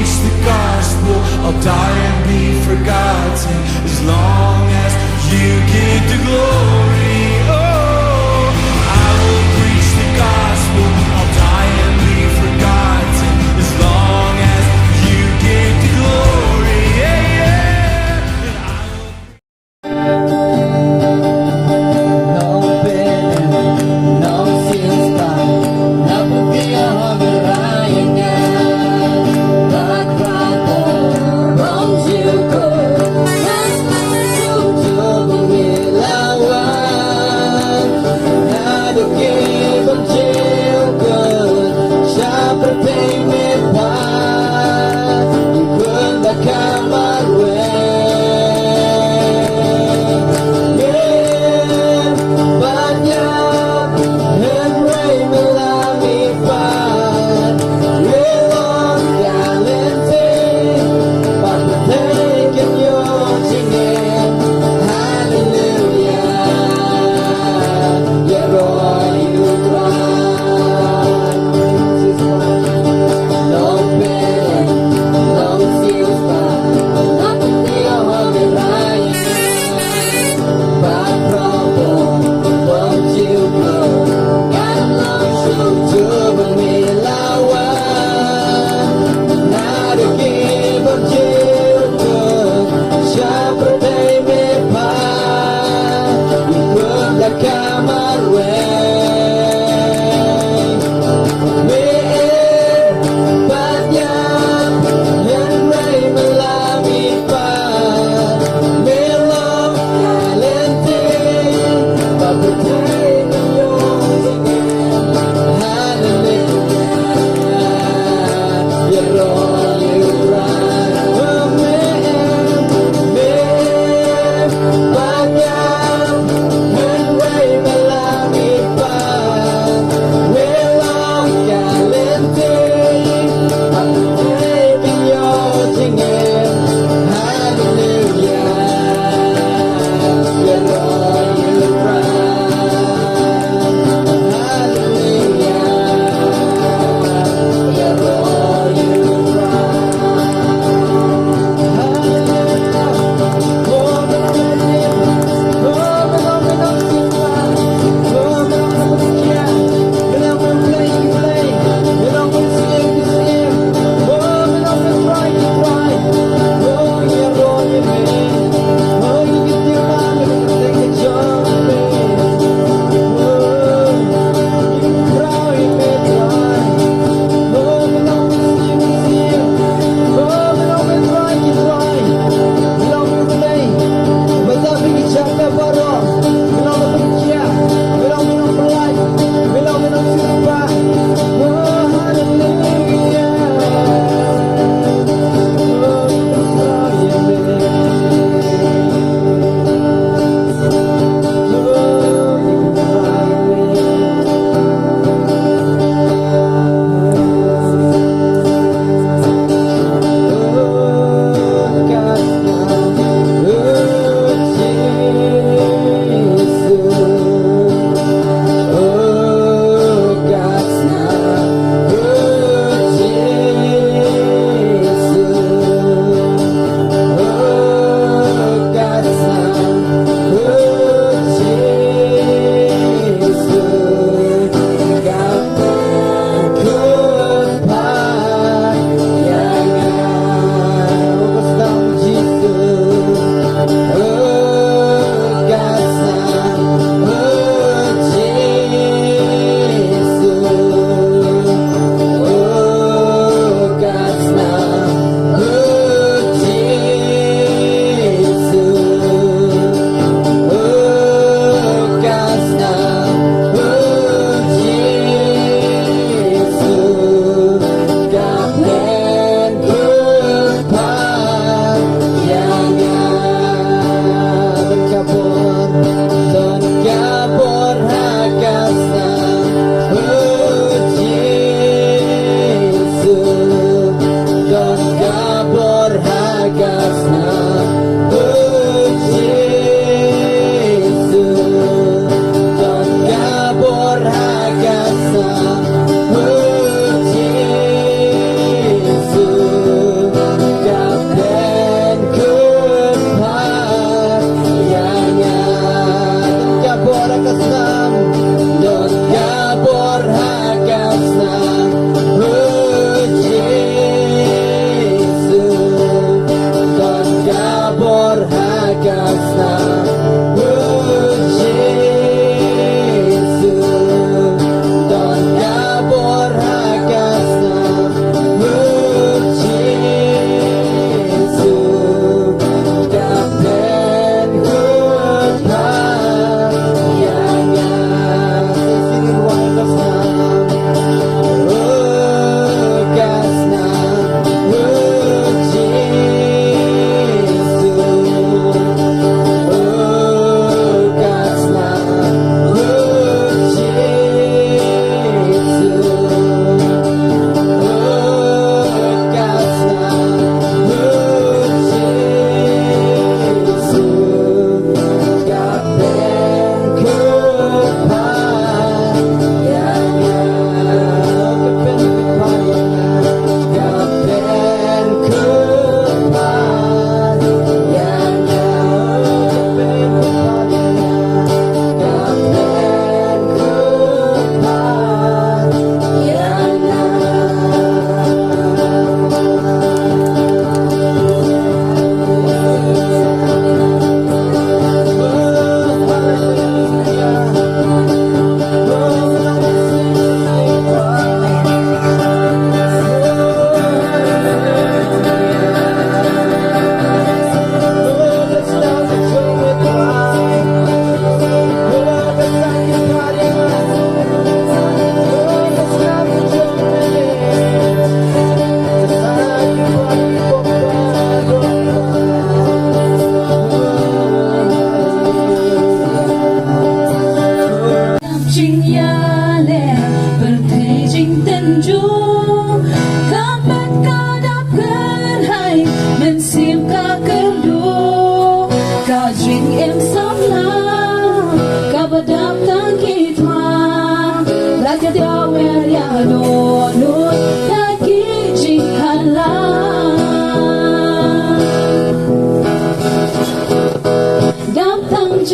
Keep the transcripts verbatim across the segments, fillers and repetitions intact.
Preach the gospel, I'll die and be forgotten as long as you get the glory. Oh, I will preach the gospel, I'll die and be forgotten as long as you get the glory. Yeah, yeah. And I will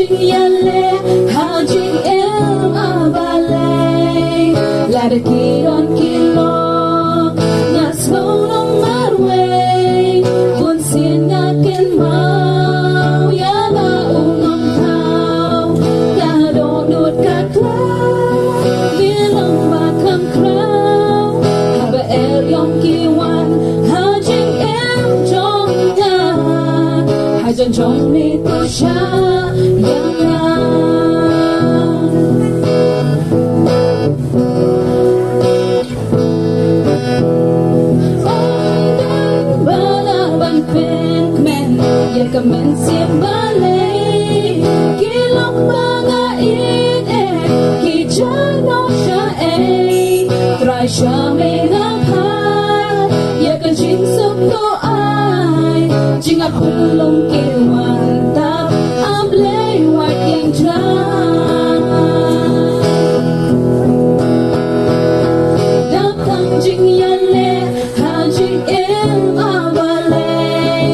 Ïaleh ha jingim ha balei, lada ki don ki lok, nga sngew long marwei. Bun sien nga kynmaw ïa la u nongthaw, ka dohnud ka khlem, ki long ba kham khraw, haba eriong ki wan ha jingim jong nga. Hajan jong me to sha ïa nga. Ong dang ba la ban pynkmen ïa ka mynsiem balei, ki lok ba nga ïeit eh ki jano sha ei. Trai sha me nga phai ïa ka jingsuk to ai, jingap pynlong ki wan tap, A Blei wat ïeng trai. Dap tang jingïaleh ha jingim ha balei,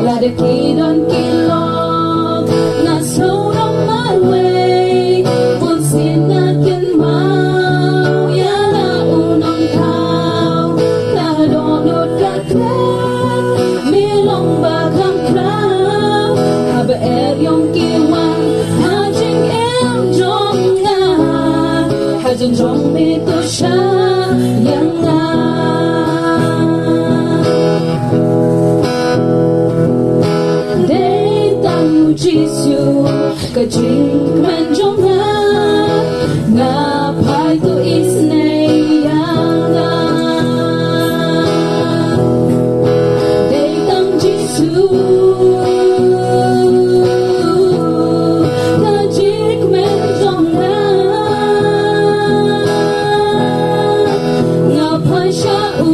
lada ki don ki lok, nga sngew long marwei. Bun sien nga kynmaw ïa la u nongthaw, ka dohnud ka khlem, me long ba kham khraw, haba eriong ki wan ha jingim jong nga. Hajan jong me to sha ïa nga. Dei tang u Jisu ka jingkmen jong nga, nga phai to isynei ïa nga. Dei tang Jisu ka jingkmen jong nga, nga phai sha u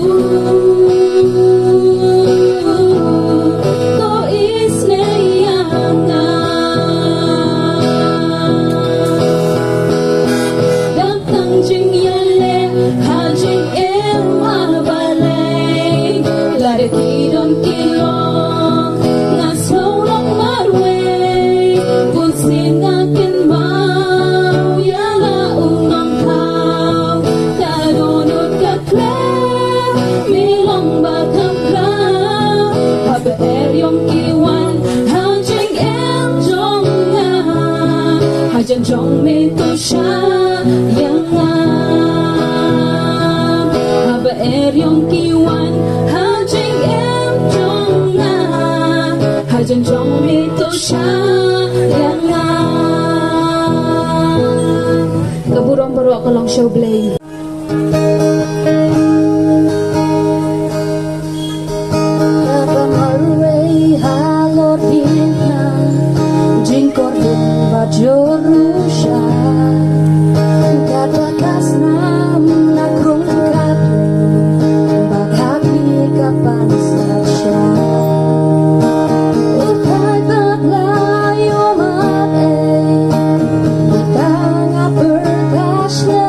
to isynei ïa nga. Dap tang jingïaleh ha jingim ha balei, lada ki don ki lok, nga sngew long marwei. Bun sien nga kynmaw ïa la u nongthaw, ka dohnud ka khlem, me long ba kham khraw, haba eriong ki wan ha jingim jong nga. Hajan jong me to sha ïa nga, haba eriong ki wan ha jingim jong nga. Hajan jong me to sha ïa nga. Ka burom baroh ka long sha U Blei. Kaba marwei halor diengphna, jingkordor bad jor ruh sha. Kata ka snam na krung ka pyrthei, bad ha phi ka pansngiat sha. U Trai bad la ïoh mat ei, mynta nga pyrta sha.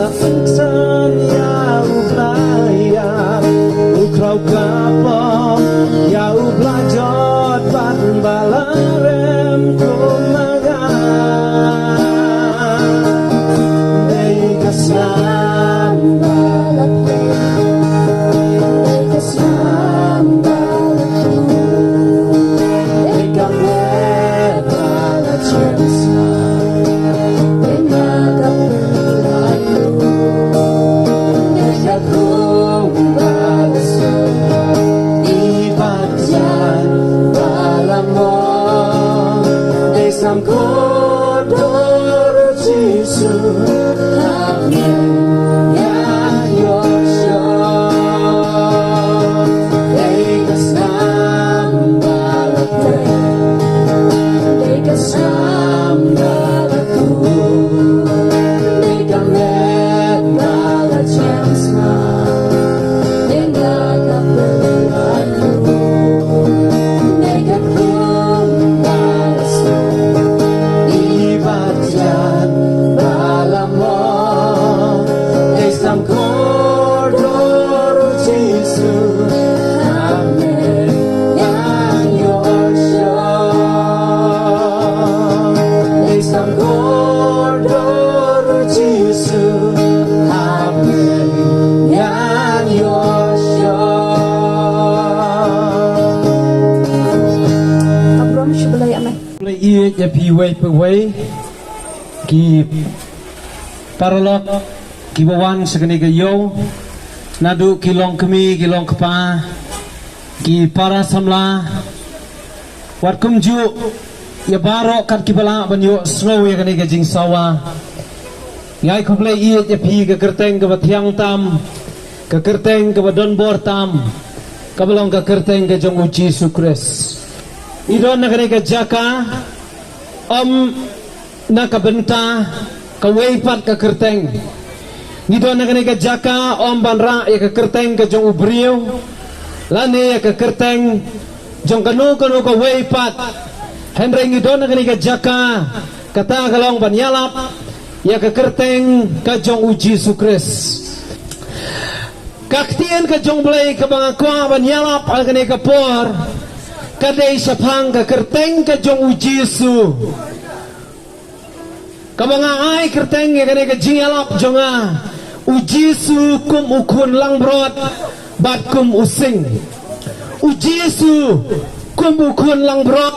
San ïa u Blai ïa u khraw ka pom, ïa u Blai jot bad ba la rem kum ma nga. Dei ka snam ba la pynlong, dei ka snam ba la pynlong, dei ka met ba la jem snam. Amen. Ïa ïoh sha. Abram shu Blei, amen. Blei ïeit ïa phi uwei pa uwei, ki paralok kiba wan sha kane ka ïew, naduh ki longkmie, ki longkpa, ki para samla, wat kumjuh ïa baroh kat kiba lah ban ïohsngew ïa kane ka jingsawa. Ngi ai khublei ïeit ïa phi ka kyrteng kaba thiang tam, ka kyrteng kaba donbor tam, kaba long ka kyrteng ka jong u Jisu Khrist. Ngi don na kane ka jaka, ym na ka bynta kawei pat ka kyrteng. Ngi don na kane ka jaka ym ban rah ïa ka kyrteng ka jong u briew, lane ïa ka kyrteng jong kano kano kawei pat. Hynrei ngi don na kane ka jaka, kata ka long ban ïalap ïa ka kyrteng ka jong u Jisu Khrist. Ka ktien ka jong Blei kaba nga kwah ban ïalap ha kane ka por, ka dei shaphang ka kyrteng ka jong u Jisu. Kaba nga ai kyrteng ïa kane ka jingïalap jong nga, u Jisu kum u khun langbrot bad kum u sing. U Jisu kum u khun langbrot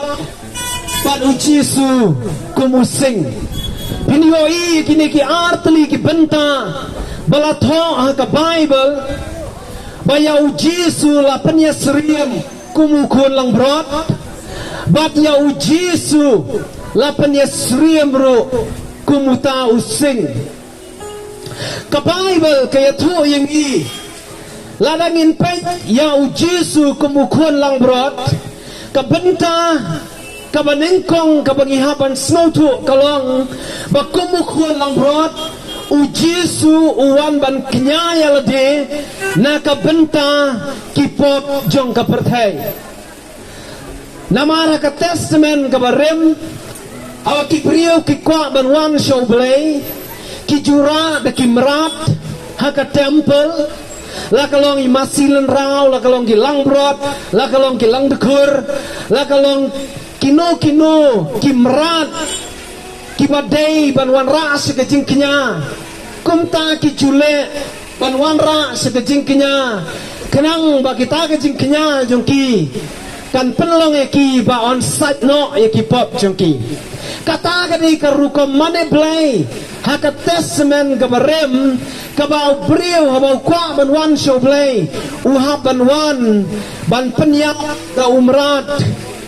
bad u Jisu kum u sing. Phin ïohi kine ki artylli ki bynta ba la thoh ha ka Baibl, ba ïa u Jisu la pynïasyriem kum u khun langbrot, bad ïa u Jisu la pynïasyriem ruh kum uta u sing. Ka Baibl ka ïathuh ïa ngi, lada ngin peit ïa u Jisu kum u khun langbrot, ka bynta kaba nyngkong kaba ngi hap ban sngewthuh ka long ba kum u khun langbrot, u Jisu u wan ban kñia ïa lade na ka bynta ki pop jong ka pyrthei. Namar ha ka Testament kaba rim, haba ki briew ki kwah ban wan sha u Blei, ki ju rah da ki mrad ha ka temple, la ka long i masi lynraw, la ka long ki langbrot, la ka long ki langdkhur, la ka long kino kino ki mrad kiba dei ban wanrah sha ka jingkñia. Kumta ki ju leh ban wanrah sha ka jingkñia, khnang ba kita ka jingkñia jong ki kan pynlong ïa ki ba yn sait noh ïa ki pop jong ki. Kata ka dei ka rukom mane Blei ha ka Testament kaba rim, kaba u briew haba u kwah ban wan sha u Blei, u hap ban wan ban pynïap da u mrad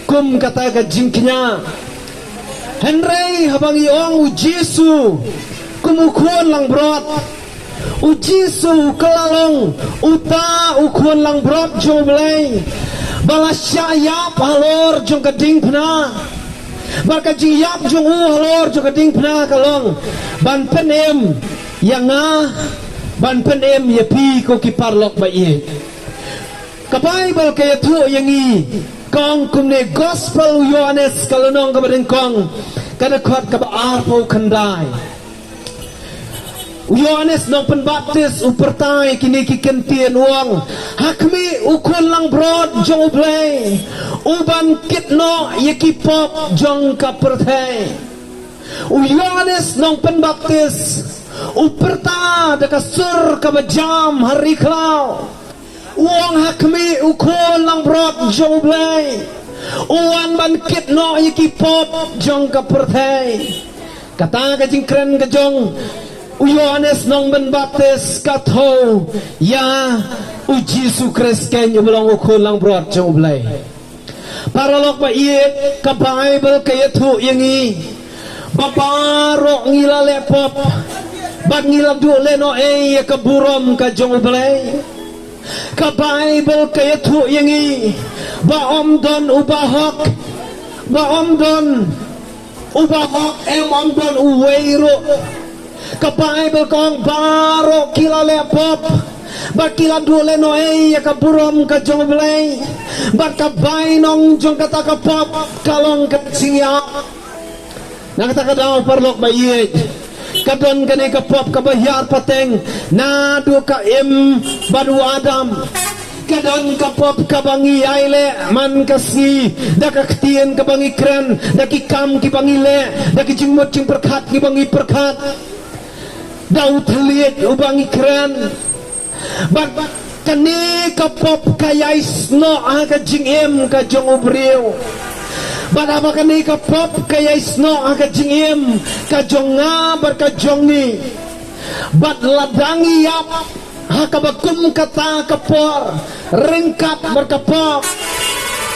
kum kata ka jingkñia. Hynrei haba ngi ong u Jisu kum u khun langbrot, u Jisu u ka la long uta u khun langbrot jong u Blei ba la shah ïap halor jong ka diengphna. Bad ka jingïap jong u halor jong ka diengphna ka long ban pynim ïa nga, ban pynim ïa phi, ko ki paralok ba ïeit. Ka Baibl ka ïathuh ïa ngi, ka ong kumne, Gospel u Ïoannis ka lynnong kaba nyngkong, ka dkhot kaba arphew khyndai. U Ïoannis Nongpynbaptis u pyrta ïa kine ki kyntien, u ong, ha khmih u khun langbrot jong U Blei, u ban kit noh ïa ki pop jong ka pyrthei. U Ïoannis Nongpynbaptis u pyrta da ka sur kaba jam ha ri khlaw. U ong, ha khmih u khun langbrot jong U Blei, u wan ban kit noh ïa ki pop jong ka pyrthei. Kata ka jingkren ka jong u Ïoannis Nongpynbaptis ka thew ïa u Jisu Khrist keiñ uba long u khun langbrot jong U Blei. Paralok ba ïeit, ka Baibl ka ïathuh ïa ngi ba baroh ngi la leh pop bad ngi la duh lehnohei ïa ka burom ka jong U Blei. Ka Baibl ka ïathuh ïa ngi ba ym don uba hok, ba ym don uba hok, em, ym don uwei ruh. Ka Baibl ka ong baroh ki la leh pop bad ki la duh lehnohei ïa ka burom ka jong U Blei, bad ka bainong jong kata ka pop ka long ka jingïap. Na kata ka daw, paralok ba ïeit, ka don kane ka pop kaba hiar pateng naduh ka Im bad u Adam. Ka don ka pop kaba ngi ïai leh man ka sngi da ka ktien kaba ngi kren, da ki kam kiba ngi leh, da ki jingmut jingpyrkhat kiba ngi pyrkhat, da u thylliej uba ngi kren. Bad kane ka pop ka ïai snoh ha ka jingim ka jong u briew. Bad haba kane ka pop ka ïai snoh ha ka jingim ka jong nga bad ka jong ngi, bad lada ngi ïap ha kaba kum kata ka por, ryngkat bad ka pop,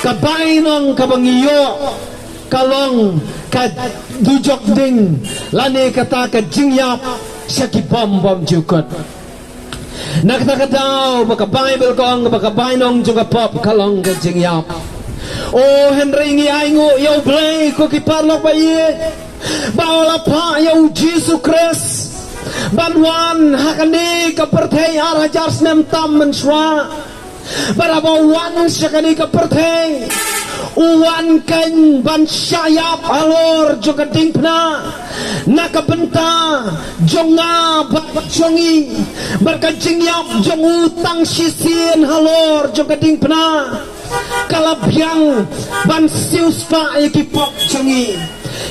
ka bainong kaba ngi ïoh ka long ka dujok ding, lane kata ka jingïap sha ki bym bymjukut. Na kata ka daw ba ka Baibl ka ong ba ka bainong jong ka pop ka long ka jingïap. O, hynrei ngi ainguh ïa U Blei, ko ki paralok ba ïeit, ba u la phah ïa u Jisu Khrist ban wan ha kane ka pyrthei ar hajar snem tam mynshuwa. Bad haba u wan sha kane ka pyrthei, u wan keiñ ban shah ïap halor jong ka diengphna na ka bynta jong nga bad jong ngi. Bad ka jingïap jong u tang shisien halor jong ka diengphna ka la biang ban siewspah ïa ki pop jong ngi.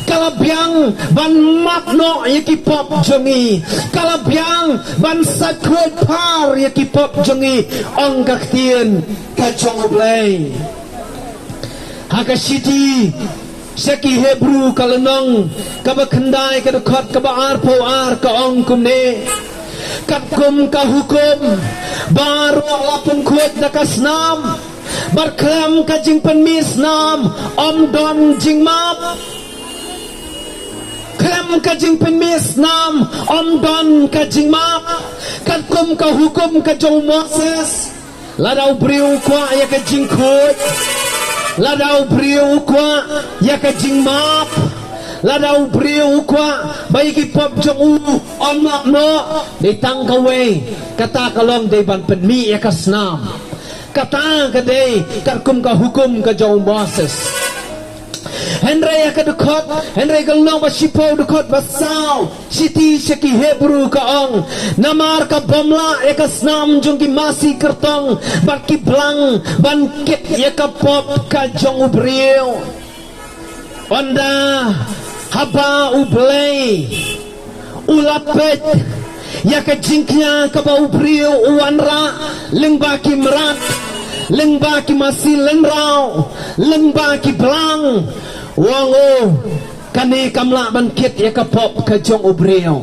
Ka la biang ban map noh ïa ki pop jong ngi. Ka la biang ban sait khuid phar ïa ki pop jong ngi, ong ka ktien ka jong U Blei. Ha ka shithi sha ki Hebru ka lynnong kaba khyndai ka dkhot kaba arphew ar ka ong kumne: Katkum ka hukum baroh la pynkhuid da ka snam, bad khlem ka jingpynmih snam ym don jingmap. Khlem ka jingpynmih snam ym don ka jingmap. Katkum ka hukum ka jong u Moses, lada u briew u kwah ïa ka jingkhuid, lada u briew u kwah ïa ka jingmap, lada u briew u kwah ba ïa ki pop jong u ym lap noh, dei tang kawei, kata ka long dei ban pynmih ïa ka snam. Kata ka dei katkum ka hukum ka jong u Moses. Hynrei ha ka dkhot, hynrei ka lynnong ba shiphew dkhot ba saw, shithi sha ki Hebru ka ong: Namar ka bym lah ïa ka snam jong ki masi kyrtong bad ki blang ban kit ïa ka pop ka jong u briew. Ynda haba U Blei u la peit ïa ka jingkñia kaba u briew u wanrah lyngba ki mrad, lyngba ki masi lynraw, lyngba ki blang, u ong, o, kane kam lah ban kit ïa ka pop ka jong u briew.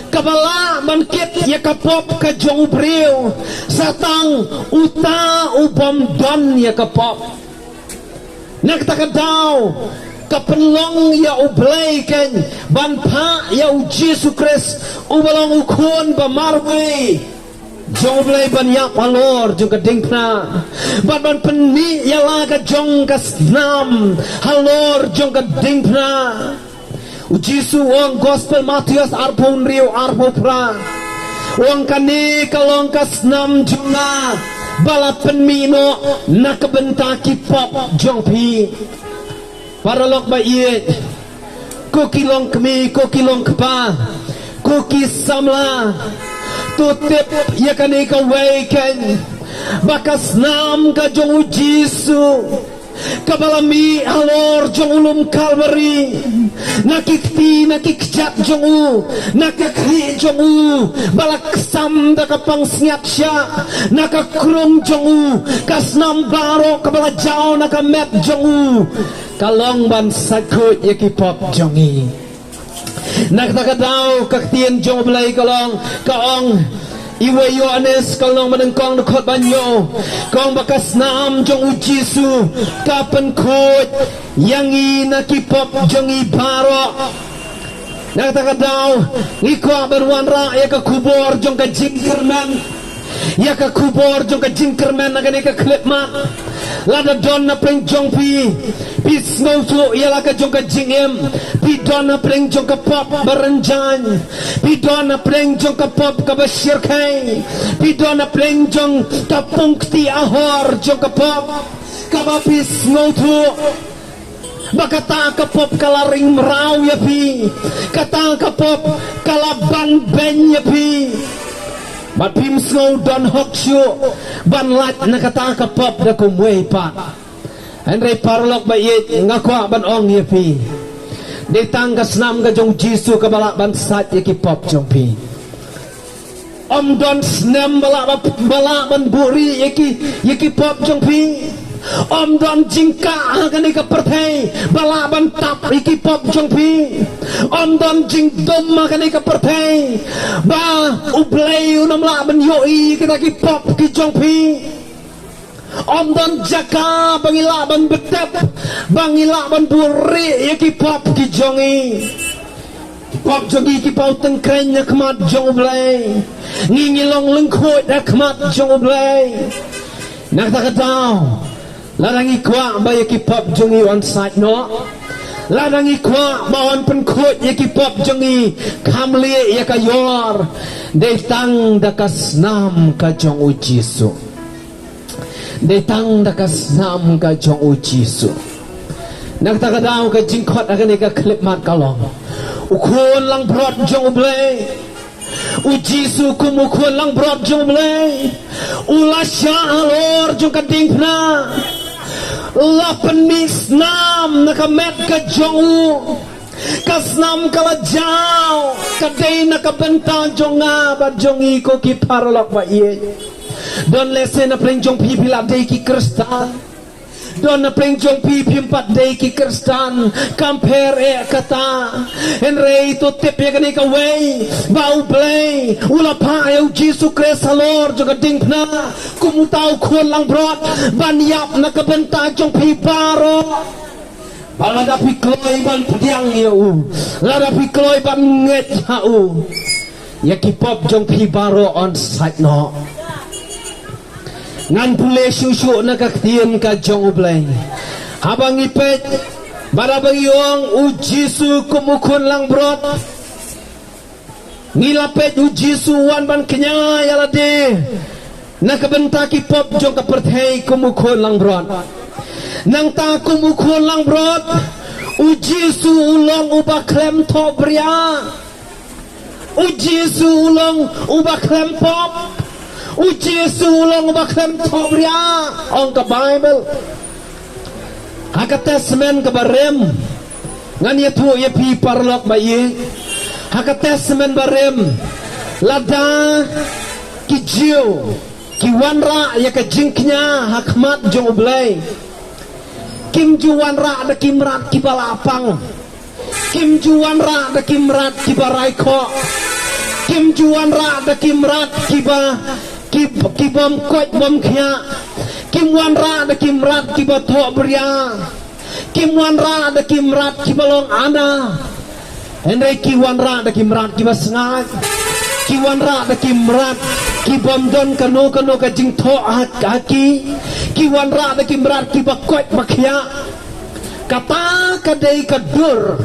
Kaba lah ban kit ïa ka pop ka jong u briew sa tang uta u bym don ïa ka pop. Na kata ka daw ka pynlong ïa U Blei keiñ ban phah ïa u Jisu Khrist uba long u Khun ba marwei jong U Blei ban ïap halor jong ka diengphna, bad ban pynmih ïa la ka jong ka snam halor jong ka diengphna. U Jisu u ong, Gospel Mathaios arphew hynriew arphew phra, u ong, kane ka long ka snam jong nga ba la pynmih noh na ka bynta ki pop jong phi. Paralok ba ïeit, ko ki longkmie, ko ki longkpa, Ko ki samla, to tip ïa kane kawei kein, ba ka snam ka jong u Jisu kaba la mih halor jong u lum Kalbari, na ki kti na ki kjat jong u, na ka khlieh jong u ba la ksam da ka pangsngiat shiah, na ka krung jong u, ka snam baroh kaba la jaw na ka met jong u, ka long ban sait khuid ïa ki pop jong ngi. Na kata ka daw ka ktien jong U Blei ka long, ka ong, iwei Ïoannis ka lynnong ba nyngkong dkhot ba hynñiew, ka ong ba ka snam jong u Jisu ka pynkhuid ïa ngi na ki pop jong ngi baroh. Na kata ka daw ngi kwah ban wanrah ïa ka khubor jong ka jingkyrmen, ïa ka khubor jong ka jingkyrmen na kane ka khyllipmat. Lada don na pdeng jong phi, phi sngewthuh ïa la ka jong ka jingim, phi don na pdeng jong ka pop ba rynjang, phi don na pdeng jong ka pop kaba shyrkhei, phi don na pdeng jong ka pung kti ahor jong ka pop kaba phi sngewthuh ba kata ka pop ka la ring mraw ïa phi, kata ka pop ka la ban beiñ ïa phi. Bad phim sngew don hok shuh ban lait na kata ka pop da kumwei pat. Hynrei paralok ba ïeit, nga kwah ban ong ïa phi, dei tang ka snam ka jong u Jisu kaba lah ban sait ïa ki pop jong phi. Ym don snem ba lah ba, ba lah ban buhrieh ïa ki, ïa ki pop jong phi. Ym don jingkah ha kane ka pyrthei ba lah ban tap ïa ki pop jong phi. Ym don jingdum ha kane ka pyrthei ba U Blei un ym lah ban ïohi ïa kita ki pop ki jong phi. Ym don jaka ba ngi lah ban btep, ba ngi lah ban buhrieh ïa ki pop ki jong ngi. Ki pop jong ngi ki paw tyngkreiñ ha khmat jong U Blei. Ngi, ngi long lyngkhuid ha khmat jong U Blei. Na kata ka daw, lada ngi kwah ba ïa ki pop jong ngi yn sait noh, lada ngi kwah ba yn pynkhuid ïa ki pop jong ngi, kham lieh ïa ka ïor, dei tang da ka snam ka jong u Jisu. Dei tang da ka snam ka jong u Jisu. Na kata ka daw ka jingkhot ha kane ka khyllipmat ka long, u khun langbrot jong U Blei, u Jisu kum u khun langbrot jong U Blei, u la shah halor jong ka diengphna, la pynmih snam na ka met ka jong u. Ka snam ka la jaw, ka dei na ka bynta jong nga bad jong ngi ko ki paralok ba ïeit. Don lehse na pdeng jong phi phi la dei ki Khristan. Don na pdeng jong phi phim pat dei ki Khristan, kam pher eh kata. Hynrei to tip ïa kane kawei, ba U Blei u la phah ïa u Jisu Khrist halor jong ka diengphna kum uta u khun langbrot ban ïap na ka bynta jong phi baroh. Ba lada phi kloi ban pdiang ïa u, lada phi kloi ban ngeit ha u, ïa ki pop jong phi baroh yn sait noh. Ngan pule shuh shuh na ka ktien ka jong U Blei. Haba ngi peit, bad haba ngi ong u Jisu kum u khun langbrot, ngi la peit u Jisu u wan ban kñia ïa lade na ka bynta ki pop jong ka pyrthei kum u khun langbrot. Nangta kum u khun langbrot, u Jisu u long uba khlem thohbria. U Jisu u long uba khlem pop. U Jisu u long uba khlem thohbria, ong ka Baibl. Ha ka Testament kaba rim, ngan ïathuh ïa phi paralok ba ïeit, ha ka Testament ba rim, lada ki Jiw ki wanrah ïa ka jingkñia ha khmat jong U Blei, kim ju wanrah da ki mrad kiba la pang. Kim ju wanrah da ki mrad kiba rai khoh. Kim ju wanrah da ki mrad kiba, ki, ki bym koit bym khiah. Kim wanrah da ki mrad kiba thohbria. Kim wanrah da ki mrad kiba long ana. Hynrei ki wanrah da ki mrad kiba sngaid. Ki wanrah da ki mrad ki bym don kano kano ka jingthoh ha, ha ki. Ki wanrah da ki mrad kiba koit ba khiah. Kata ka dei ka dur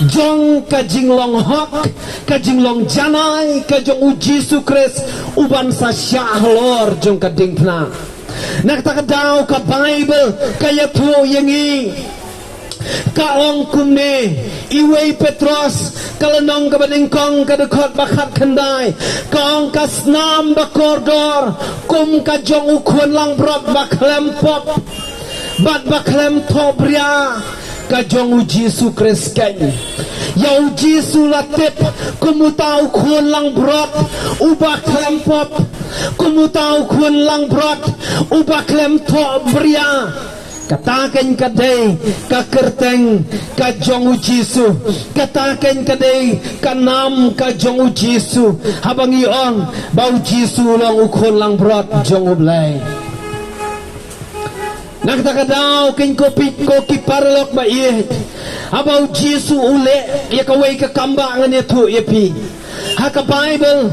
jong ka jinglong hok, ka jinglong janai ka jong u Jisu Khrist uban sa shah halor jong ka diengphna. Na kata ka daw ka Baibl ka ïathuh ïa ngi Ka ong kumne, iwei Petros, ka lynnong kaba nyngkong, ka dkhot ba khatkhyndai, ka ong ka snam ba kordor kum ka jong u khun langbrot ba khlem pop bad ba khlem thohbria, ka jong u Jisu Khrist keiñ. Ïa u Jisu la tip kum uta u khun langbrot uba khlem pop, kum uta u khun langbrot uba khlem thohbria. Kata keiñ ka dei ka kyrteng ka jong u Jisu. Kata keiñ ka dei ka nam ka jong u Jisu. Haba ngi ong ba u Jisu u long u khun langbrot jong U Blei. Na kata ka daw keiñ ko phi ko ki paralok ba ïeit, haba u Jisu u leh ïa kawei ka kam ba ngan ïathuh ïa phi. Ha ka Baibl,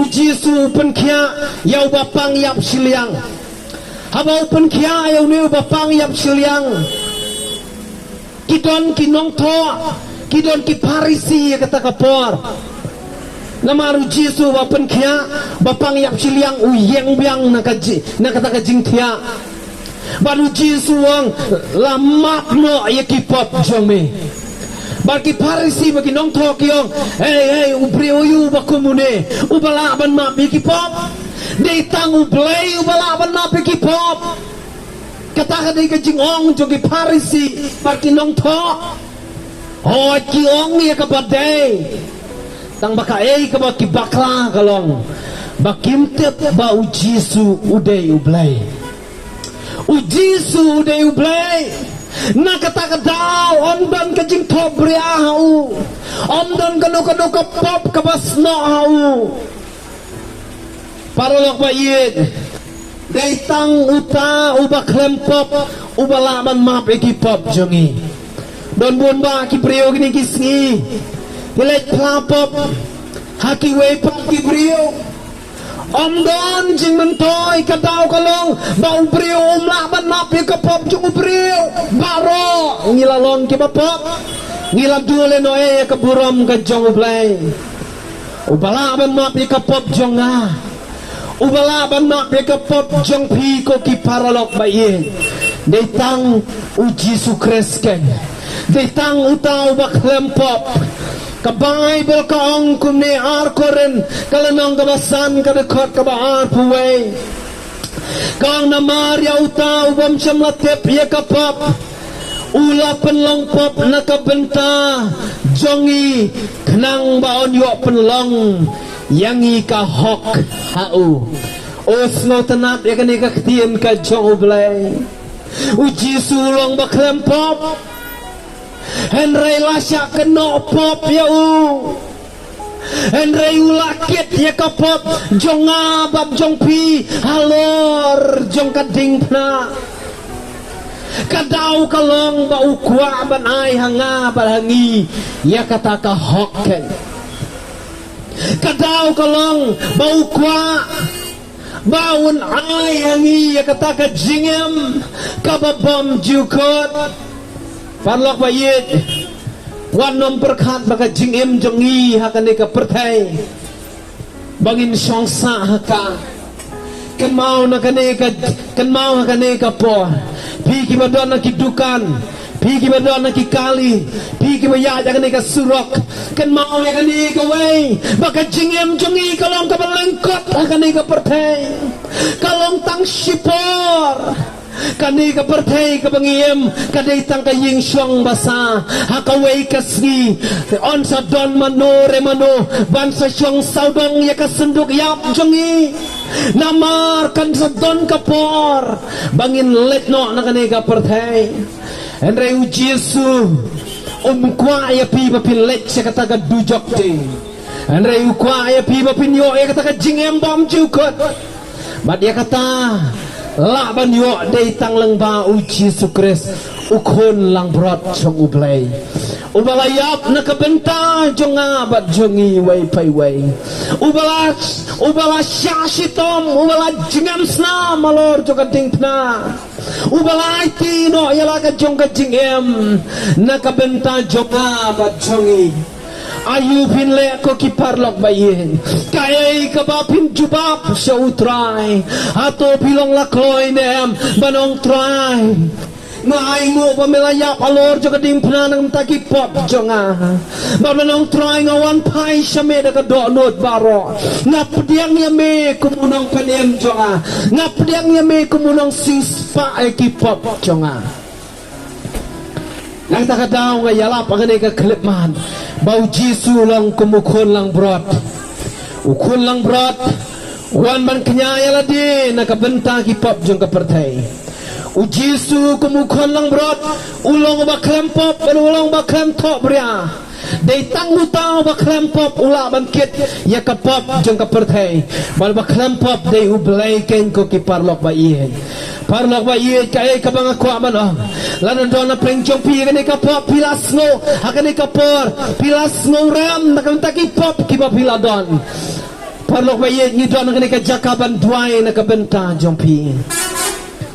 u Jisu u pynkhiah ïa uba pang ïap shiliang. Haba u pynkhiah ïa une uba pang ïap shiliang, ki don ki nongthoh, ki don ki Pharisi ïa kata ka por. Namar u Jisu uba pynkhiah, ba pang ïap shiliang u ïeng biang na ka ji-, na kata ka jingthiah. Bad u Jisu u ong, la map noh ïa ki pop jong me. Bad ki Pharisi bad ki nongthoh ki ong, hei, hei, u briew aïu uba kum une uba lah ban map ïa ki pop? Dei tang U Blei uba lah ban map ïa ki pop. Kata ka dei ka jingong jong ki Pharisi bad ki nongthoh. Hooid, ki ong ïa kaba dei. Tang ba kaei kaba ki bakla ka long ba kim tip ba u Jisu u dei U Blei. U Jisu u dei U Blei. Na kata ka daw ym don ka jingthohbria ha u. Ym don kano kano ka pop kaba snoh ha u. Paralok ba ïeit, dei tang uta uba khlem pop uba lah ban map ïa ki pop jong ngi. Don bun bah ki briew kine ki sngi ki leit phla pop ha kiwei pat ki briew. Ym don jingmyntoi, ka daw ka long ba u briew um lah ban map ïa ka pop jong u briew. Baroh ngi la long kiba pop. Ngi la duh lehnoh ïa ka burom ka jong U Blei. Uba lah ban map ïa ka pop jong nga, uba lah ban map ïa ka pop jong phi ko ki paralok ba ïeit, dei tang u Jisu Khrist keiñ. Dei tang uta uba khlem pop. Ka Baibl ka ong kumne, Ar Korinth ka lynnong kaba san ka dkhot kaba arphew wei. Ka ong, namar ïa uta u bym shym la tip ïa ka pop, u la pynlong pop na ka bynta jong ngi, khnang ba un ïoh pynlong ïa ngi ka hok ha u. O, sngewtynnat ïa kane ka ktien ka jong U Blei. U Jisu u long ba khlem pop. Hynrei la shah kynnoh pop ïa u. Hynrei u la kit ïa ka pop jong nga bad jong phi halor jong ka diengphna. Ka daw ka long ba u kwah ban ai ha nga bad ha ngi ïa kata ka hok keiñ. Ka daw ka long ba u kwah ba un ai ha ngi ïa kata ka jingim kaba bymjukut. Paralok ba ïeit, wat nym pyrkhat ba ka jingim jong ngi ha kane ka pyrthei ba ngin shong sah ha ka. Kynmaw na kane ka, kynmaw ha kane ka por, phi kiba don na ki dukan, phi kiba don na ki kali, phi kiba ïaid ha kane ka surok, kynmaw ïa kane kawei, ba ka jingim jong ngi ka long kaba lyngkot ha kane ka pyrthei. Ka long tang shipor. Kane ka pyrthei kaba ngi im ka dei tang ka ïing shong basa. Ha kawei ka sngi yn sa don mano re mano ban sa shong sawdong ïa ka synduk ïap jong ngi. Namar kan sa don ka por ba ngin leit noh na kane ka pyrthei. Hynrei u Jisu um kwah ïa phi ba phin leit sha kata ka dujok te. Hynrei u kwah ïa phi ba phin ïoh ïa kata ka jingim bymjukut. Bad ïa kata lah ban ïoh dei tang lyngba u Jisu Khrist, u khun langbrot jong U Blei, uba la ïap na ka bynta jong nga bad jong ngi iwei pa iwei. Uba la, uba la shah shitom, uba la jingim snam halor jong ka diengphna. Uba la aiti noh ïa la ka jong ka jingim na ka bynta jong nga bad jong ngi. Aïu phin leh ko ki paralok ba ïeit? Kaei kaba phin jubab sha U Trai? Hato phi long la kloi ne em ban ong, Trai, Nga ainguh ba me la ïap halor jong ka diengphna na ka bynta ki pop jong nga. Bad ban ong Trai nga wan phai sha me da ka dohnud baroh. Nga pdiang ïa me kum u nongpynim jong nga. Nga pdiang ïa me kum u nongsiewspah ïa ki pop jong nga. Na kata ka daw nga ïalap ha kane ka khyllipmat ba u Jisu u long kum u khun langbrot. U khun langbrot u wan ban kñia ïa lade na ka bynta ki pop jong ka pyrthei. U Jisu kum u khun langbrot u long uba khlem pop bad u long uba khlem thohbria. Dei tang uta uba khlem pop u lah ban kit ïa ka pop jong ka pyrthei. Bad uba khlem pop dei U Blei keiñ, ko ki paralok ba ïeit. Paralok ba ïeit, kaei kaba nga kwah ban ong. Lada don na pdeng jong phi kane ka pop phi la sngew ha kane ka por, phi la sngew rem na ka bynta ki pop kiba phi la don. Paralok ba ïeit, ngi don ha kane ka jaka ban duwai na ka bynta jong phi.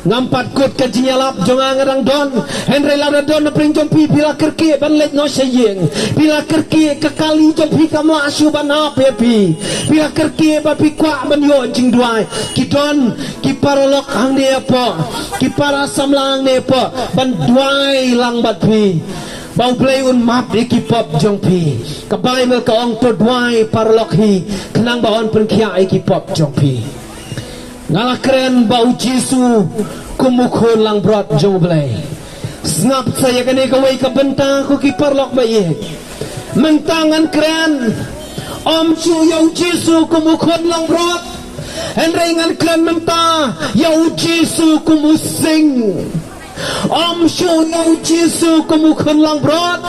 Ngam pat kut ka jingïalap jong nga, nga dang don. Hynrei lada don na pdeng jong phi, phi la kyrkieh ban leit noh sha ïing. Phi la kyrkieh ka kali jong phi kam lah shuh ban ap ïa phi. Phi la kyrkieh ba phi kwah ban ïoh jingduwai. Ki don ki paralok hangne hapoh, ki para samla hangne hapoh ban duwai lang bad phi ba U Blei un map ïa ki pop jong phi. Ka Baibl ka ong to duwai paralok hi khnang ba yn pynkhiah ïa ki pop jong phi. Nga la kren ba u Jisu kum u khun langbrot jong U Blei. Sngap sa ïa kane kawei ka bynta, ko ki paralok ba ïeit. Mynta ngan kren ym shuh ïa u Jisu kum u khun langbrot, hynrei ngan kren mynta ïa u Jisu kum u sing. Ym shuh ïa u Jisu kum u khun langbrot,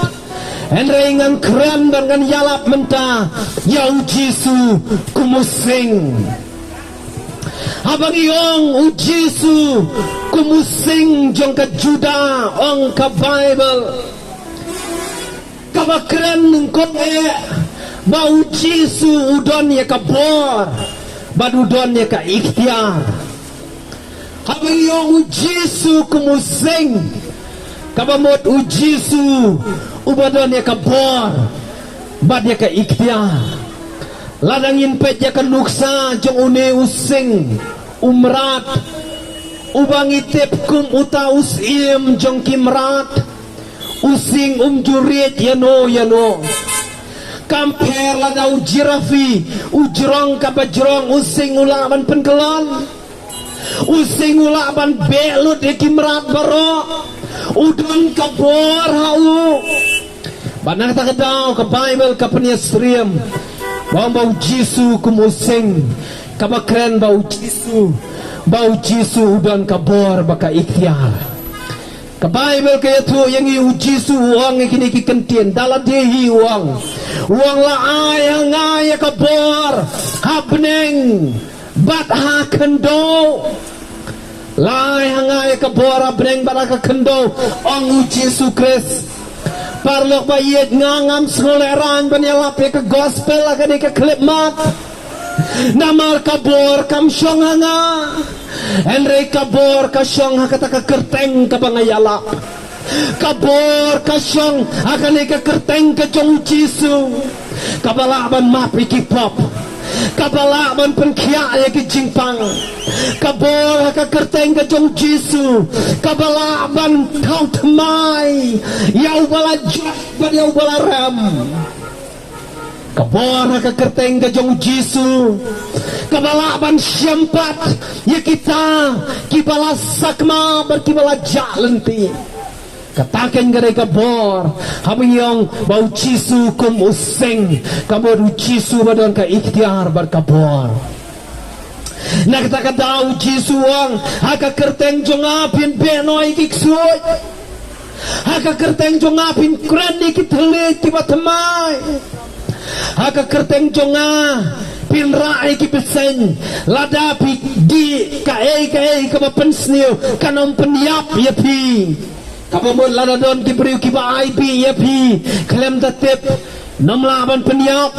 hynrei ngan kren bad ngan ïalap mynta ïa u Jisu kum u sing. Haba ngi ong u Jisu kum u sing jong ka Judah, ong ka Baibl, kaba kren nyngkong eh ba u Jisu u don ïa ka bor bad u don ïa ka iktiar. Haba ngi ong u Jisu kum u sing, kaba mut u Jisu uba don ïa ka bor bad ïa ka iktiar. Lada ngin peit ïa ka nuksa jong une u sing, u mrad, uba ngi tip kum uta u syiem jong ki mrad, u sing um ju riej ïano ïano. Kam pher lada u jirafi u jrong kaba jrong, u sing u lah ban pynkyllon. U sing u lah ban beh lut ïa ki mrad baroh. U don ka bor ha u. Bad na kata ka daw ka Baibl ka pynïasyriem ba ong ba u Jisu kum u sing, kaba kren ba u Jisu, ba u Jisu u don ka bor bad ka iktiar. Ka Baibl ka ïathuh ïa ngi u Jisu u ong ïa kine ki kyntien, da lade hi u ong. U ong la ai ha nga ïa ka bor ha bneng bad ha khyndew. La ai ha nga ïa ka bor ha bneng bad ha ka khyndew, ong u Jisu Khrist. Paralok ba ïeit, nga ngam sngewlehrain ban ïalap ïa ka gospel ha kane ka khyllipmat. Namar ka bor kam shong ha nga, hynrei ka bor ka shong ha kata ka kyrteng kaba nga ïalap. Ka bor ka shong ha kane ka kyrteng ka jong u Jisu, kaba lah ban map ïa ki pop, kaba lah ban pynkhiah ïa ki jingpang. Ka bor ha ka kyrteng ka jong u Jisu, kaba lah ban thaw thymmai ïa uba la jot bad ïa uba la rem. Ka bor ha ka kyrteng ka jong u Jisu, kaba lah ban shem pat ïa kita kiba la sakma bad kiba la jah lynti. Kata keiñ ka dei ka bor. Haba ngi ong ba u Jisu kum u sing, ka mut u Jisu ba don ka iktiar bad ka bor. Na kata ka daw u Jisu u ong, ha ka kyrteng jong nga phin beh noh ïa ki ksuid. Ha ka kyrteng jong nga phin kren ïa ki thylliej kiba thymmai. Ha ka kyrteng jong nga phin rah ïa ki bseiñ. Lada phi dih kaei kaei kaba pynsniew, kan ym pynïap ïa phi. Kaba mut lada don ki briew kiba ai bih ïa phi khlem da tip, ym lah ban pynïap,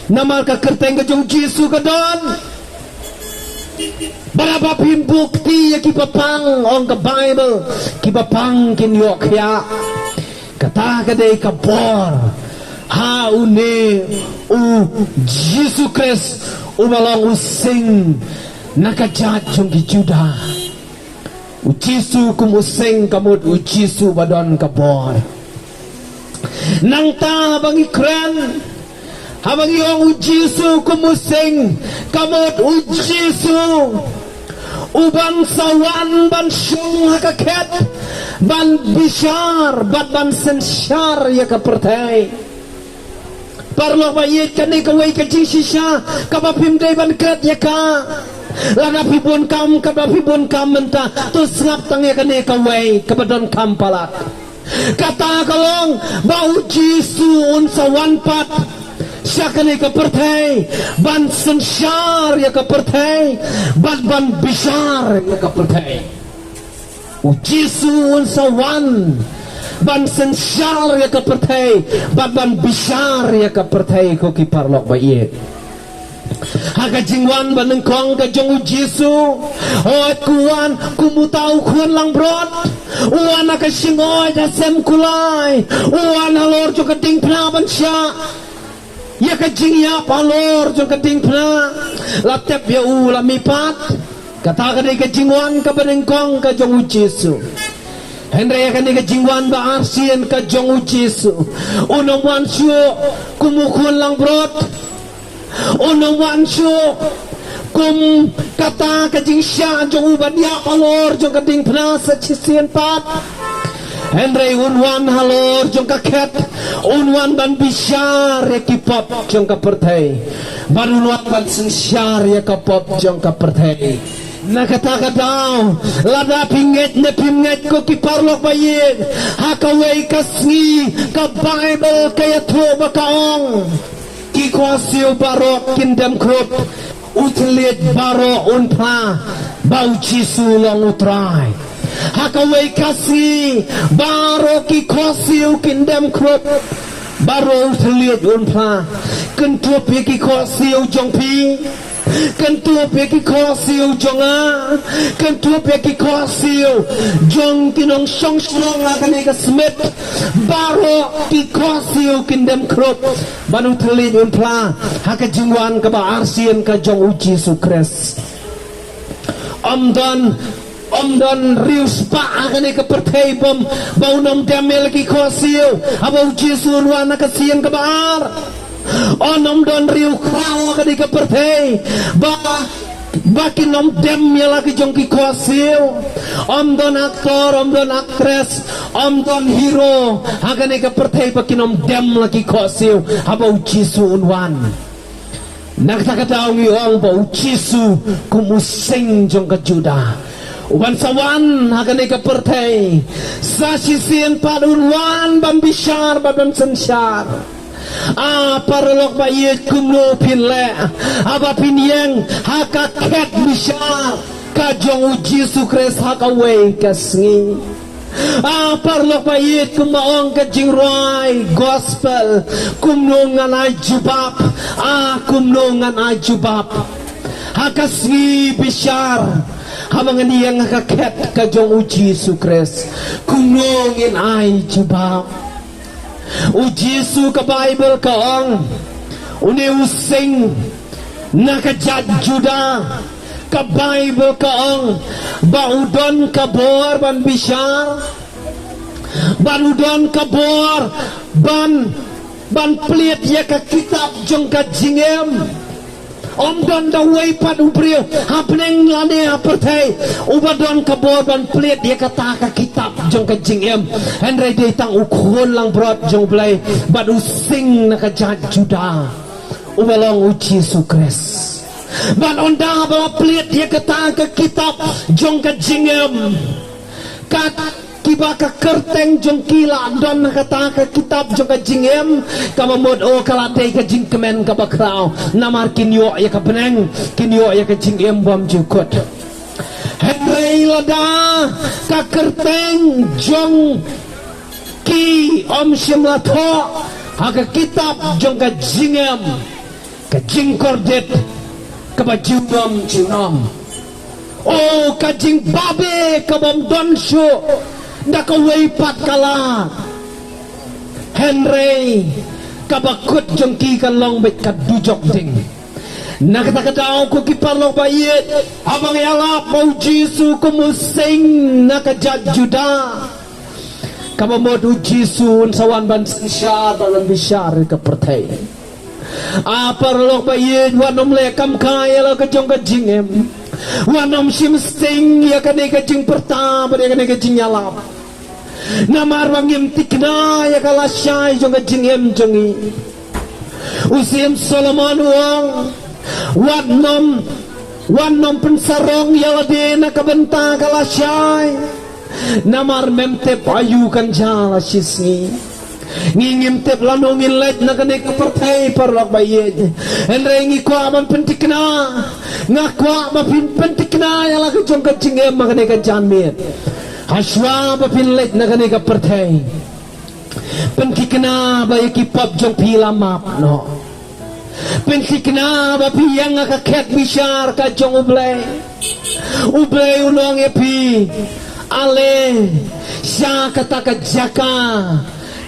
namar ka kyrteng ka jong u Jisu ka don. Bad haba phim buh kti ïa kiba pang, ong ka Baibl, kiba pang kin ïoh khiah. Kata ka dei ka bor ha une u Jisu Khrist uba long u sing na ka jait jong ki Judah. U Jisu kum u seng ka mut u Jisu ba don ka bor. Nangta haba ngi kren, haba ngi ong u Jisu kum u seng ka mut u Jisu u ban sa wan ban shong ha ka khet, ban bishar bad ban synshar ïa ka pyrthei. Paralok ba ïeit, kane kawei ka jingshisha kaba phim dei ban klet ïa ka. Lada phi bun kam, kaba phi bun kam mynta, to sngap tang ïa kane kawei kaba donkam palat. Kata ka long ba u Jisu un sa wan pat sha kane ka pyrthei ban synshar ïa ka pyrthei, ban, ban bishar ïa ka pyrthei. U Jisu un sa wan ban synshar ïa ka pyrthei bad ban bishar ïa ka pyrthei, ko ki paralok ba ïeit. Ha ka jingwan ba nyngkong ka jong u Jisu, hooid, u wan kum uta u khun langbrot. U wan ha ka shngoid ha sem kulai. U wan halor jong ka diengphna ban shah ïa ka jingïap halor jong ka diengphna. La tep ïa u la mihpat. Kata ka dei ka jingwan kaba nyngkong ka jong u Jisu. Hynrei ha kane ka jingwan ba arsien ka jong u Jisu, un ym wan shuh kum u khun langbrot. Un ym wan shuh kum kata ka jingshah jong u ban ïap halor jong ka diengphna sa shisien pat. Hynrei un wan halor jong ka khet, un wan ban bishar ïa ki pop jong ka pyrthei, bad un wan ban synshar ïa ka pop jong ka pyrthei. Na kata ka daw, lada phi ngeit ne phim ngeit, ko ki paralok ba ïeit, ha kawei ka sngi ka Baibl ka ïathuh ba ka ong, ki khohsiew baroh kin dem khrup, u thylliej baroh un phla ba u Jisu long u Trai. Ha kawei ka sngi baroh ki khohsiew kin dem khrup, baroh u thylliej un phla. Kynthup ïa ki khohsiew jong phi, kynthup ïa ki khohsiew jong nga, kynthup ïa ki khohsiew jong ki nongshong shnong ha kane ka smit, baroh ki khohsiew kin dem khrup, bad u thylliej un phla ha ka jingwan kaba arsien ka jong u Jisu Khrist. Ym don, ym don riewspah ha kane ka pyrthei bym, ba un ym dem ïa la ki khohsiew haba u Jisu un wan ha ka sien kaba ar. Ym don riewkhraw ha kane ka pyrthei ba, ba kin ym dem ïa la ki jong ki khohsiew. Ym don actor, ym don actress, ym don hero ha kane ka pyrthei ba kin ym dem la ki khohsiew haba u Jisu un wan. Na kata ka daw ngi ong ba u Jisu kum u seng jong ka Judah, u ban sa wan ha kane ka pyrthei, sa shisien pat un wan ban bishar bad ban synshar. A paralok ba ïeit, kumno phin leh haba phin ïeng ha ka khet bishar ka jong u Jisu Khrist ha kawei ka sngi? A paralok ba ïeit, kumba ong ka jingrwai gospel, kumno ngan ai jubab, a kumno ngan ai jubab ha ka sngi bishar, haba ngan ïeng ha ka khet ka jong u Jisu Khrist, kumno ngin ai jubab? U Jisu, ka Baibl ka ong, une u seng na ka jait Judah, ka Baibl ka ong ba u don ka bor ban bishar, bad u don ka bor ban, ban plied ïa ka kitab jong ka jingim. Ym don da uwei pat u briew ha bneng lane ha pyrthei uba don ka bor ban plied ïa kata ka kitab jong ka jingim. Hynrei dei tang u khun langbrot jong U Blei bad u seng na ka jait Judah, uba long u Jisu Khrist. Bad ynda ba la plied ïa kata ka kitab jong ka jingim, kat kiba ka kyrteng jong ki la don ha kata ka kitab jong ka jingim, kaba mut, o, ka la dei ka jingkmen kaba khraw, namar kin ïoh ïa ka bneng, kin ïoh ïa ka jingim bymjukut. Hynrei lada ka kyrteng jong ki ym shym la thoh ha ka kitab jong ka jingim, ka jingkordit kaba junom junom, o, ka jingbabe kabym don shuh da kawei pat ka lad. Hynrei kaba kut jong ki kan long beit ka dujok ding. Na kata ka daw, ko ki paralok ba ïeit, haba ngi ïalap ba u Jisu kum u sing na ka jaid Juda, kaba mut u Jisu un sa wan ban synshar, ban bishar ïa ka pyrthei. A paralok ba ïeit, wat nym leh kam kai ïa la ka jong ka jingim. Wat nym shim sting ïa kane ka jingpyrta bad ïa kane ka jingïalap. Namar ba ngim thikna ïa ka lashai jong ka jingim jong ngi. U Syiem Solomon u ong, wat nym, wat nym pynsarong ïa lade na ka bynta ka lashai. Namar mem tip aïu kan jia la shisngi. Ngi ngim tip lano ngin leit na kane ka pyrthei, paralok ba ïeit. Hynrei ngi kwah ban pynthikna. Nga kwah ba phin pynthikna ïa la ka jong ka jingim ha kane ka janmiet. Hashwa ba phin leit na kane ka pyrthei, pynthikna ba ïa ki pop jong phi la map noh. Pynthikna ba phi ïeng ha ka khet bishar ka jong U Blei. U Blei un ong ïa phi, ale sha kata ka jaka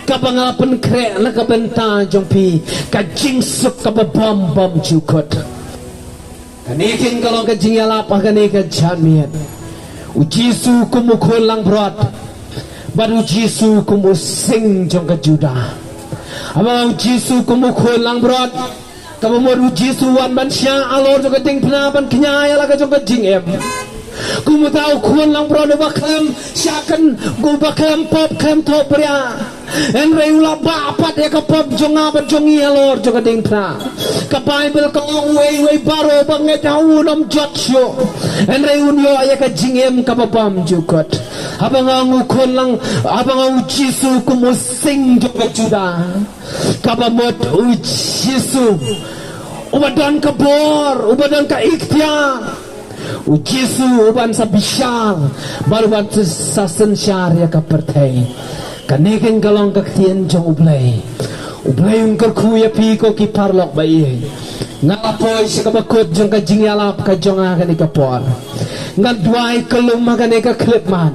kaba nga pynkhreh na ka bynta jong phi, ka jingsuk kaba bym bymjukut. Kane keiñ ka long ka jingïalap ha kane ka janmiet. U Jisu kum u khun langbrot, bad u Jisu kum u sing jong ka Juda. Haba u Jisu kum u khun langbrot, kaba mut u Jisu wan ban shah halor jong ka diengphna ban kñia ïa la ka jong ka jingim. Kum uta u khun langbrot uba khlem shah kynmaw, uba khlem pop khlem thohbria. Hynrei u la bah pat ïa ka pop jong nga bad jong ngi halor jong ka diengphna. Ka Baibl ka ong, uwei uwei baroh ba ngeit ha u un ym jot shuh, hynrei un ïoh ïa ka jingim kaba bymjukut. Haba nga ong u khun lang, haba nga ong u Jisu kum u sing jong ka Juda, kaba mut u Jisu uba don ka bor, uba don ka iktiar. U Jisu uban sa bishar bad uban sa synshar ïa ka pyrthei. Kane keiñ ka long ka ktien jong U Blei. U Blei un kyrkhu ïa phi, ko ki paralok ba ïeit. Nga la poi sha kaba kut jong ka jingïalap ka jong nga ha kane ka por. Ngan duwai kyllum ha kane ka khyllipmat.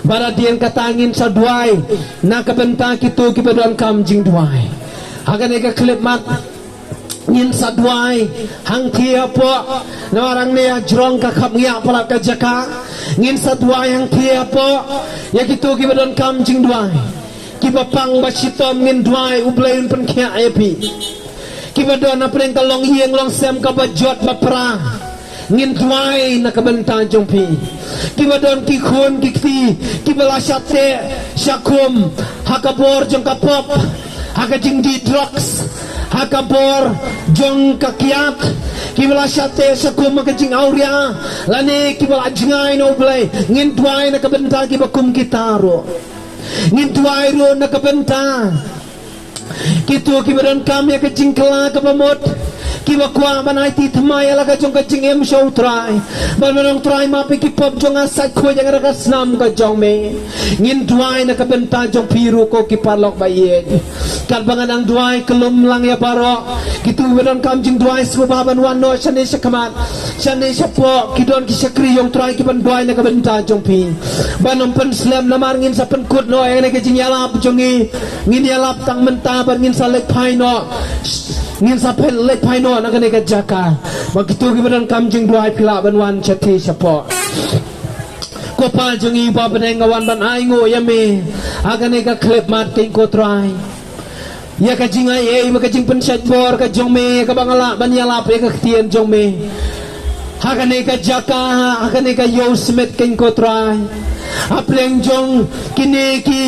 Bad hadien kata ngin sa duwai na ka bynta kito kiba donkam jingduwai. Ha kane ka khyllipmat ngin sa duwai hangthie hapoh, namar hangne hajrong ka khapngiah palat ka jaka. Ngin sa duwai hangthie hapoh ïa kito kiba donkam jingduwai. Kiba pang ba shitom ngin duwai U Blei un pynkhiah ïa phi. Kiba don hapdeng ka longïing longsem kaba jot ba pra, ngin duwai na ka bynta jong phi. Kiba don ki khun ki kti kiba la shah teh shah khum ha ka bor jong ka pop, ha ka jingdih drugs, ha ka bor jong ka kiad, kiba la shah teh shah khum ha ka jingawria, lane kiba la jngai na U Blei, ngin duwai na ka bynta kiba kum kita ruh. Ngin duwai ruh na ka bynta kito kiba donkam ïa ka jingkylla kaba mut, kiba kwah ban aiti thymmai ïa la ka jong ka jingim sha U Trai. Ban ban ong, Trai, map ïa ki pop jong nga, sait khuid ïa nga da ka snam ka jong me. Ngin duwai na ka bynta jong phi ruh, ko ki paralok ba ïeit. Katba nga dang duwai kyllum lang ïa baroh kito kiba donkam jingduwai, sngewbha ban wan noh shane shakhmat. Shane shapoh ki don ki shakri jong U Trai kiban duwai na ka bynta jong phi. Ban ym pynslem, namar ngin sa pynkut noh ïa kane ka jingïalap jong ngi. Ngin ïalap tang mynta bad ngin sa leit phai noh. Ngin sa pyn leit phai noh na kane ka jaka. Ba kito kiba donkam jingduwai phi lah ban wan shathie shapoh. Ko Pa jong ngi ba bneng, nga wan ban ainguh ïa me ha kane ka khyllipmat keiñ, ko Trai. Ïa ka jingai ei bad ka jingpynshait bor ka jong me, kaba nga lah ban ïalap ïa ka ktien jong me ha kane ka jaka, ha kane ka Ïew Smit keiñ, ko Trai. Hapdeng jong kine ki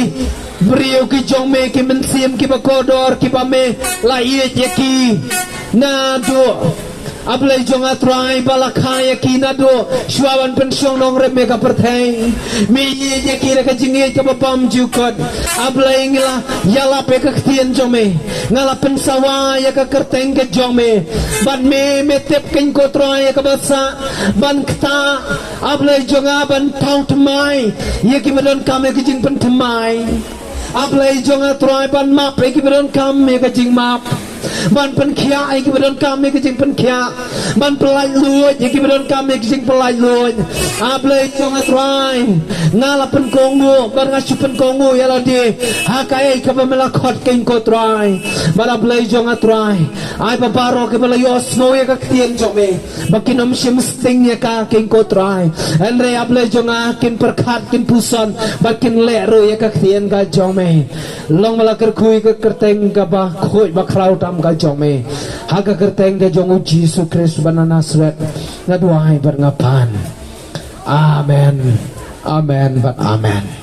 briew ki jong me, ki mynsiem kiba kordor, kiba me la ïeit ïa ki naduh, A Blei jong nga Trai, ba la kha ïa ki naduh shuwa ban pynshong nongrim ïa ka pyrthei. Me ïeit ïa ki da ka jingïeit kaba bymjukut. A Blei, ngi la ïalap ïa ka ktien jong me. Nga la pynsawa ïa ka kyrteng ka jong me. Bad me, me tip keiñ, ko Trai, ïa kaba sah ban ktah, A Blei jong nga, ban thaw thymmai ïa kiba donkam ïa ka jingpynthymmai. A Blei jong nga Trai, ban map ïa kiba donkam ïa ka jingmap. ban pynkhiah ïa kiba donkam ïa ka jingpynkhiah, ban pyllait luid ïa kiba donkam ïa ka jingpyllait luid. A Blei jong nga Trai, nga la pynkohnguh bad nga shu pynkohnguh ïa lade ha kaei kaba me la khot kein ko Trai. Bad A Blei jong nga Trai, ai ba baroh kiba la ïohsngew ïa ka ktien jong me ba kin ym shim sting ïa ka kein ko Trai. Hynrei A Blei jong nga, kin pyrkhat, kin puson bad kin leh ruh ïa ka ktien ka jong me. Long ba la kyrkhu ïa ka kyrteng kaba khuid ba khraw tam ka jong me, ha ka kyrteng ka jong U Jisu Khrist ba na Nasareth nga duwai bad nga pan. Amen. Amen bad amen.